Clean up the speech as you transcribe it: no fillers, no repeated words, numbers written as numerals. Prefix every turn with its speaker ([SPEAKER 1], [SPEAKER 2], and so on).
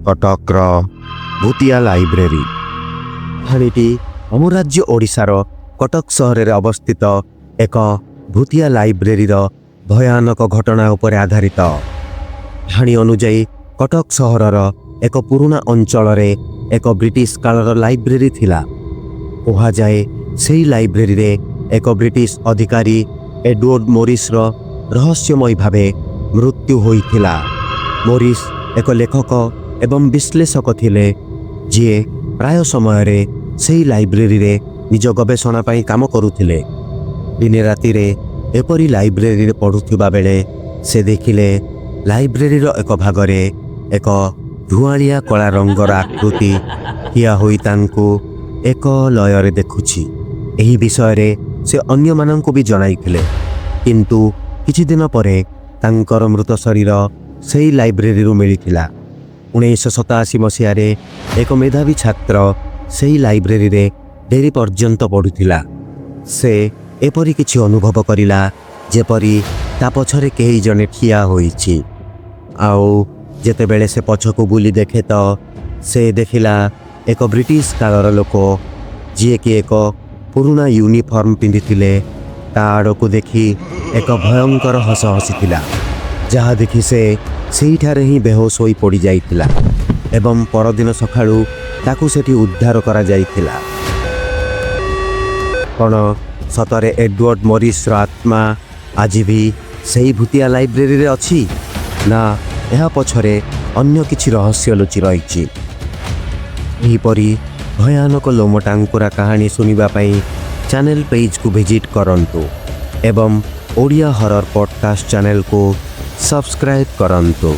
[SPEAKER 1] କଟକର ଭୂତିଆ ଲାଇବ୍ରେରୀ କାହାଣୀଟି ଆମ ରାଜ୍ୟ ଓଡ଼ିଶାର କଟକ ସହରରେ ଅବସ୍ଥିତ ଏକ ଭୂତିଆ ଲାଇବ୍ରେରୀର ଭୟାନକ ଘଟଣା ଉପରେ ଆଧାରିତ। କାହାଣୀ ଅନୁଯାୟୀ, କଟକ ସହରର ଏକ ପୁରୁଣା ଅଞ୍ଚଳରେ ଏକ ବ୍ରିଟିଶ କାଳର ଲାଇବ୍ରେରୀ ଥିଲା। କୁହାଯାଏ, ସେହି ଲାଇବ୍ରେରୀରେ ଏକ ବ୍ରିଟିଶ ଅଧିକାରୀ ଏଡୱାର୍ଡ ମୋରିସର ରହସ୍ୟମୟ ଭାବେ ମୃତ୍ୟୁ ହୋଇଥିଲା। ମୋରିସ ଏକ ଲେଖକ ଏବଂ ବିଶ୍ଳେଷକ ଥିଲେ, ଯିଏ ପ୍ରାୟ ସମୟରେ ସେହି ଲାଇବ୍ରେରୀରେ ନିଜ ଗବେଷଣା ପାଇଁ କାମ କରୁଥିଲେ। ଦିନେ ରାତିରେ ଏପରି ଲାଇବ୍ରେରୀରେ ପଢ଼ୁଥିବା ବେଳେ ସେ ଦେଖିଲେ, ଲାଇବ୍ରେରୀର ଏକ ଭାଗରେ ଏକ ଧୂଆଁଳିଆ କଳା ରଙ୍ଗର ଆକୃତି ଠିଆ ହୋଇ ତାଙ୍କୁ ଏକ ଲୟରେ ଦେଖୁଛି। ଏହି ବିଷୟରେ ସେ ଅନ୍ୟମାନଙ୍କୁ ବି ଜଣାଇଥିଲେ, କିନ୍ତୁ କିଛି ଦିନ ପରେ ତାଙ୍କର ମୃତ ଶରୀର ସେହି ଲାଇବ୍ରେରୀରୁ ମିଳିଥିଲା। 1987 ମସିହାରେ ଏକ ମେଧାବୀ ଛାତ୍ର ସେହି ଲାଇବ୍ରେରୀରେ ଡେରି ପର୍ଯ୍ୟନ୍ତ ପଢ଼ୁଥିଲା। ସେ ଏପରି କିଛି ଅନୁଭବ କରିଲା, ଯେପରି ତା ପଛରେ କେହି ଜଣେ ଠିଆ ହୋଇଛି। ଆଉ ଯେତେବେଳେ ସେ ପଛକୁ ବୁଲି ଦେଖେ ତ ସେ ଦେଖିଲା ଏକ ବ୍ରିଟିଶ କାଳର ଲୋକ, ଯିଏକି ଏକ ପୁରୁଣା ୟୁନିଫର୍ମ ପିନ୍ଧିଥିଲେ, ତା ଆଡ଼କୁ ଦେଖି ଏକ ଭୟଙ୍କର ହସ ହସିଥିଲା, ଯାହା ଦେଖି ସେ ସେଇଠାରେ ହିଁ ବେହୋସ ହୋଇ ପଡ଼ିଯାଇଥିଲା ଏବଂ ପରଦିନ ସକାଳୁ ତାକୁ ସେଠି ଉଦ୍ଧାର କରାଯାଇଥିଲା। କ'ଣ ସତରେ ଏଡୱାର୍ଡ ମରିସର ଆତ୍ମା ଆଜି ବି ସେହି ଭୂତିଆ ଲାଇବ୍ରେରୀରେ ଅଛି, ନା ଏହା ପଛରେ ଅନ୍ୟ କିଛି ରହସ୍ୟ ଲୁଚି ରହିଛି? ଏହିପରି ଭୟାନକ ଲୋମଟାଙ୍କୁରା କାହାଣୀ ଶୁଣିବା ପାଇଁ ଚ୍ୟାନେଲ ପେଜ୍କୁ ଭିଜିଟ୍ କରନ୍ତୁ ଏବଂ ଓଡ଼ିଆ ହରର ପଡ଼କାଷ୍ଟ ଚ୍ୟାନେଲକୁ ସବସ୍କ୍ରାଇବ୍ କରନ୍ତୁ।